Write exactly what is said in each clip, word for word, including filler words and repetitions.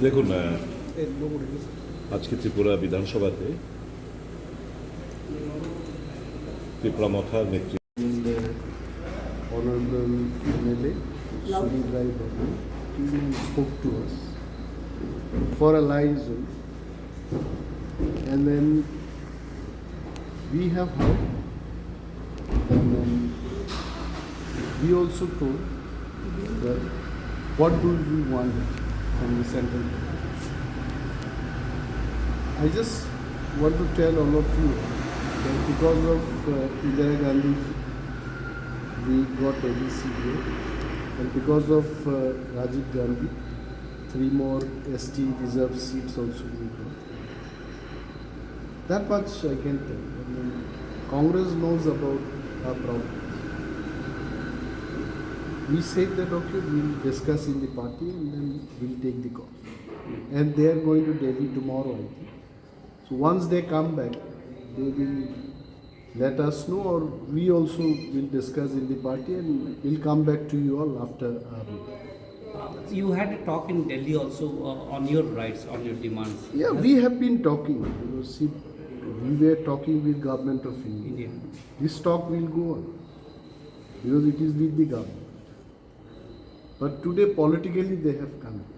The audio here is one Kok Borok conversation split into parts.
দেখুন, আহ, আজকে ত্রিপুরা বিধানসভাতে ত্রিপুরা মথার নেতৃত্বে Honorable M L A Sudip Rai Barman came and spoke to us for a line zone. And then we have heard, and then we also told that what do we want from the central government. I just want to tell all of you that because of uh, Indira Gandhi, we got A D C here, and because of uh, Rajiv Gandhi, three more S T reserve seats also we got. That much I can tell. I mean, Congress knows about our problems. We said that, okay, we'll discuss in the party and then we'll take the call. And they are going to Delhi tomorrow, I think. So once they come back, they will let us know, or we also will discuss in the party and we'll come back to you all after our meeting. You had a talk in Delhi also uh, on your rights, on your demands. Yeah, we have been talking. You know, see, we were talking with Government of India. India. This talk will go on because it is with the government. But today, politically, they have come here.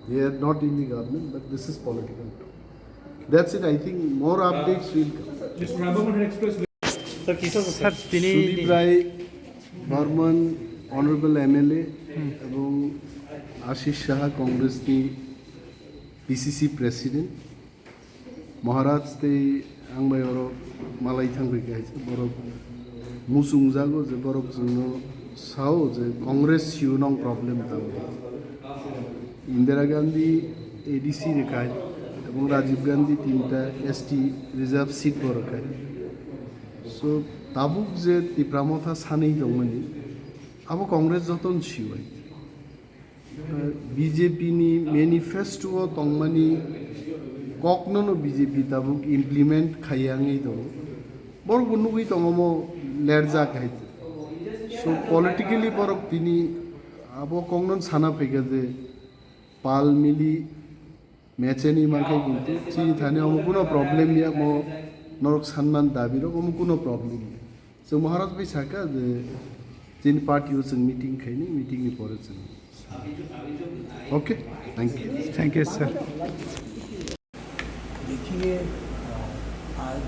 They are not in the government, but this is political talk. That's it. I think more updates will come. Mister Rai Barman had expressed তো কিছু স্যার তিনি সুদীপ রায় Barman, honourable MLA এবং আশিস সাহা, কংগ্রেসনি PCC president. Maharaj tei ang bai oro malai thangwi kaisa borok muchungjago je borok chwngno sao je Congress siyo nong problem tamo. Indira Gandhi A D C rwkha ebong Rajiv Gandhi tinta S T reserve seat bo rwkha. So tabuk je Tipra Motha sanwi tongmani abo Congress jotono siyo. B J P ni manifesto o tongmani kokno no B J P tabuk implement khaiya wngwi tongo. Borok bo nugwi tongo mo lerjak hai. So politically borok tini abo kokno sana phaikha je pal mili mecheni mankhe kintu chini thani omo kuno problem ya mo norok sanman dabi rok omo kuno problem ya. Chwng Maharaj bai saka je chini party o chwng meeting khaini, meeting ni pore chwng. Okay, thank you. Thank you, sir. देखिए, अ, आज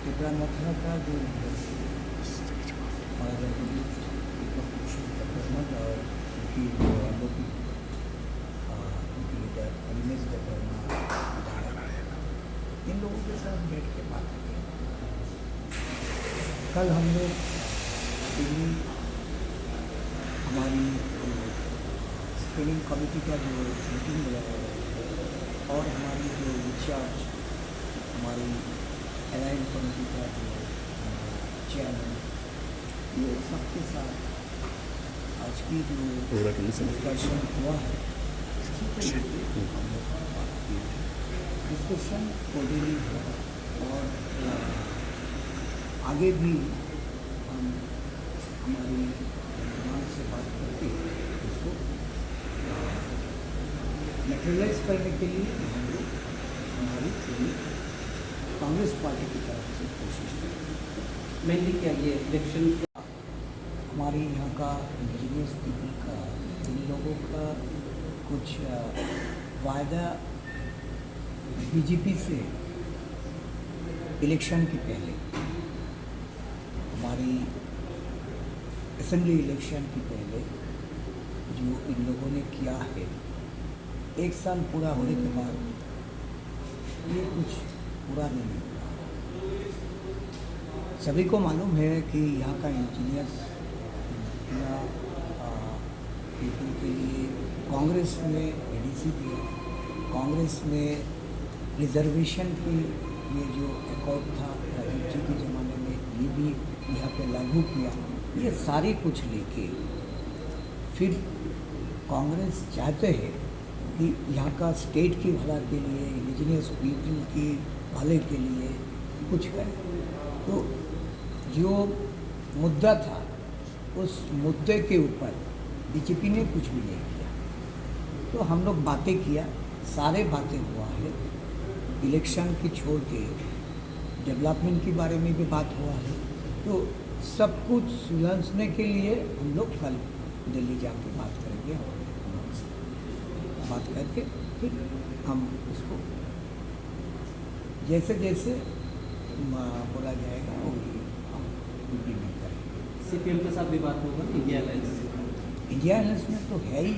टिपरा मथुरा का जो महाराजा प्रद्युत दीपक कुशल का और उनकी जो आरोपी, अ, उनकी लीडर अनिमेश देबबर्मा विधायक, इन लोगों के साथ बैठ के बात की। कल हम लोग दिल्ली हमारी स्क्रीनिंग कमेटी का जो मीटिंग बुलाया गया है और हमारी जो इंचार्ज हमारी अलाइन कमेटी का जो चेयरमैन, ये सबके साथ आज की जो डिस्कशन हुआ है, उसी को लेके हम लोग बात की। डिस्कशन कोर्डिनेट हुआ और आगे भी हम हमारी जवान से बात करके इसको मटेरियलाइज करने के लिए हम लोग हमारी पूरी कांग्रेस पार्टी की तरफ से कोशिश करेंगे। मेनली क्या ये इलेक्शन हमारे यहाँ का इंजीनियर्स पीपल का, इन लोगों का कुछ अ, वायदा बीजेपी से इलेक्शन के पहले, हमारी असेंबली इलेक्शन के पहले जो इन लोगों ने किया है, एक साल पूरा होने के बाद ये कुछ पूरा नहीं हुआ। सभी को मालूम है कि यहाँ का इंजीनियर्स या पीपल के लिए कांग्रेस ने एडीसी दिया, कांग्रेस ने रिजर्वेशन की ये जो अकॉर्ड था राजीव जी के ज़माने में, ये भी यहाँ पे लागू किया। ये सारे कुछ लेके फिर कांग्रेस चाहते हैं कि यहाँ का स्टेट की भला के लिए, इंडिजिनस पीपल की भले के लिए कुछ करें। तो जो मुद्दा था, उस मुद्दे के ऊपर बीजेपी ने कुछ भी नहीं किया। तो हम लोग बातें किया, सारे बातें हुआ है, इलेक्शन की छोड़ के डेवलपमेंट के बारे में भी बात हुआ है। तो सब कुछ सुलझने के लिए हम लोग कल दिल्ली जाके बात करेंगे और उनसे बात करके फिर हम उसको जैसे जैसे, म, बोला जाएगा, वही हम इम्प्लीमेंट करेंगे। सीपीएम के साथ भी बात होगा, इंडिया अलायंस? इंडिया अलायंस में तो है ही,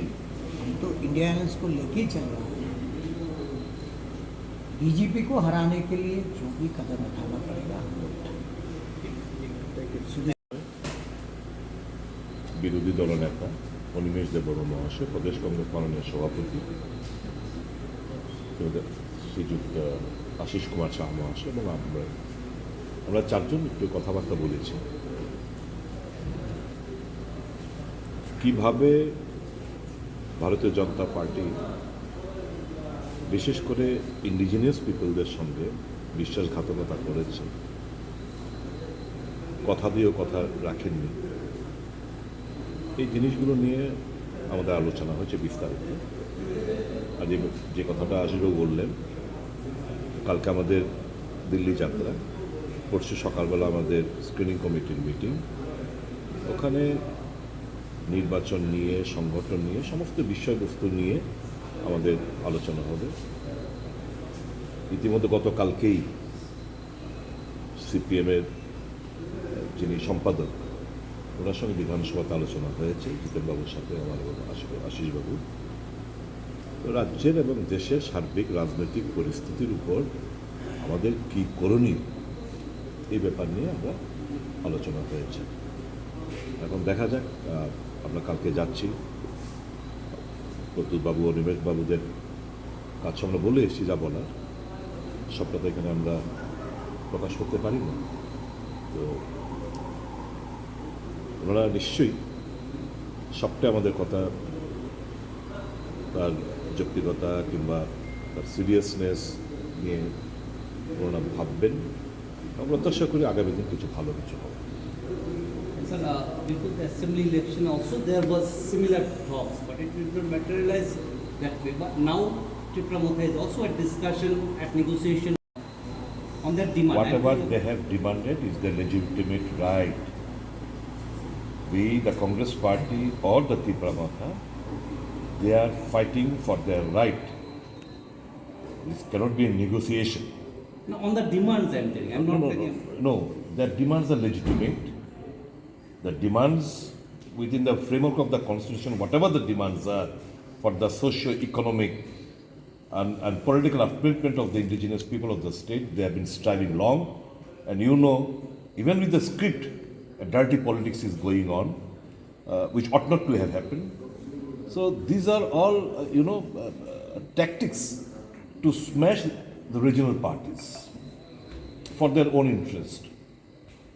हम तो इंडिया अलायंस को लेके ही चल रहा है। बीजेपी को हराने के लिए जो भी कदम उठाना पड़ेगा, हम लोग उठाएंगे। বিরোধী দলনেতা অনিমেষ দেববর্মা মহাশয়, প্রদেশ কংগ্রেস মাননীয় সভাপতি শ্রীযুক্ত আশিস কুমার সাহা মহাশয় এবং আমরা, আমরা চারজন একটু কথাবার্তা বলেছি। কিভাবে ভারতীয় জনতা পার্টি বিশেষ করে ইন্ডিজিনাস পিপলদের সঙ্গে বিশ্বাসঘাতকতা করেছে, কথা দিয়েও কথা রাখেননি। এই জিনিসগুলো নিয়ে আমাদের আলোচনা হয়েছে বিস্তারিত। আর যে, যে কথাটা আশিসবাবু বললেন, কালকে আমাদের দিল্লি যাত্রা, পরশু সকালবেলা আমাদের স্ক্রিনিং কমিটির মিটিং। ওখানে নির্বাচন নিয়ে, সংগঠন নিয়ে, সমস্ত বিষয়বস্তু নিয়ে আমাদের আলোচনা হবে। ইতিমধ্যে গতকালকেই সিপিএমের যিনি সম্পাদক, ওনার সঙ্গে বিধানসভাতে আলোচনা হয়েছে জিতেনবাবুর সাথে, আমার এবং আশিস, আশিসবাবু। তো রাজ্যের এবং দেশের সার্বিক রাজনৈতিক পরিস্থিতির উপর আমাদের কী করণীয়, এই ব্যাপার নিয়ে আমরা আলোচনা হয়েছে। এখন দেখা যাক, আহ, আমরা কালকে যাচ্ছি, প্রদ্যুৎবাবু, অনিমেষবাবুদের কাছে আমরা বলে এসেছি যা বলার, সবটা তো এখানে আমরা প্রকাশ করতে পারি না। তো ওনারা নিশ্চয়ই সবটা আমাদের কথা, তার যৌক্তিকতা কিংবা তার সিরিয়াসনেস নিয়ে ওনারা ভাববেন। আমরা প্রত্যাশা করি আগামী দিন কিছু ভালো কিছু হবে। Sir, uh, before the assembly election also there was similar talks, but it did not materialize that way. But now Tipra Motha is also at discussion, at negotiation on their demand. Whatever they have demanded is their legitimate right. We, the Congress party or the Tipra Motha, they are fighting for their right. This cannot be a negotiation. No, on the demands I'm telling, I'm not telling. No, no, no, no. Their demands are legitimate. The demands within the framework of the constitution, whatever the demands are for the socio-economic and, and political upliftment of the indigenous people of the state, they have been striving long. And you know, even with the script, a dirty politics is going on, uh, which ought not to have happened. So these are all, uh, you know, uh, uh, tactics to smash the regional parties for their own interest.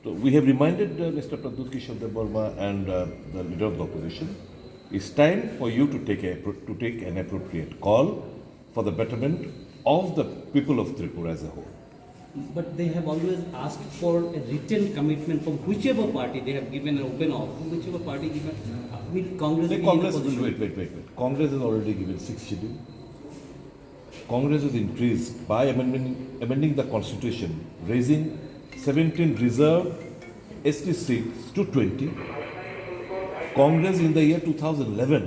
So we have reminded, uh, Mister Pradyut Kishore Debbarma and, uh, the leader of the opposition, it's time for you to take a, to take an appropriate call for the betterment of the people of Tripura as a whole. But they have always asked for a written commitment from whichever party they have given an open offer, whichever party given, uh, will Congress be in a position? Wait, wait, wait, wait. Congress has already given sixth schedule. Congress has increased by amendment, amending the constitution, raising seventeen reserved S T seats to twenty. Congress in the year two thousand eleven,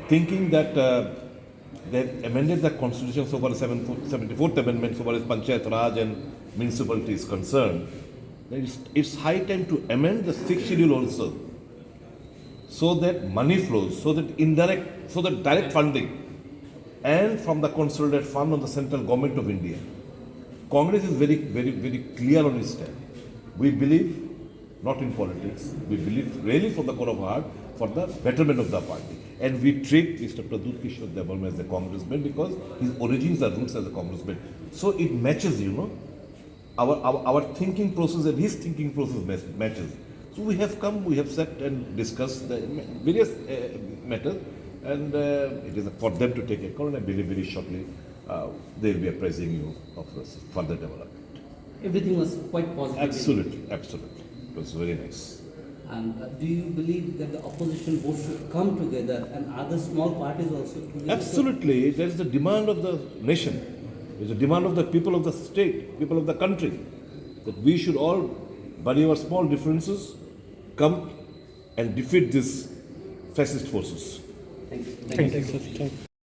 thinking that, uh, they amended the constitution so far as seven, seventy-fourth amendment so far as Panchayat Raj and municipality is concerned, that it's, it's high time to amend the sixth schedule also, so that money flows, so that indirect, so that direct funding and from the consolidated fund of the central government of India, Congress is very, very, very clear on its stand. We believe not in politics. We believe really from the core of our heart for the betterment of the party. And we treat Mister Pradyut Kishore Debbarma as a congressman because his origins are roots as a congressman. So it matches, you know, our, our, our thinking process and his thinking process matches. So we have come, we have sat and discussed the various uh, matters, and uh, it is for them to take a call, and I believe very shortly uh, they'll be apprising you of this further development. Everything was quite positive. Absolutely, absolutely. It was very nice. And uh, do you believe that the opposition both should come together and other small parties also? Absolutely, there is the demand of the nation, it's the demand of the people of the state, people of the country, that we should all bury our small differences, come and defeat these fascist forces. Thank you. Thank you, sir. Thank you.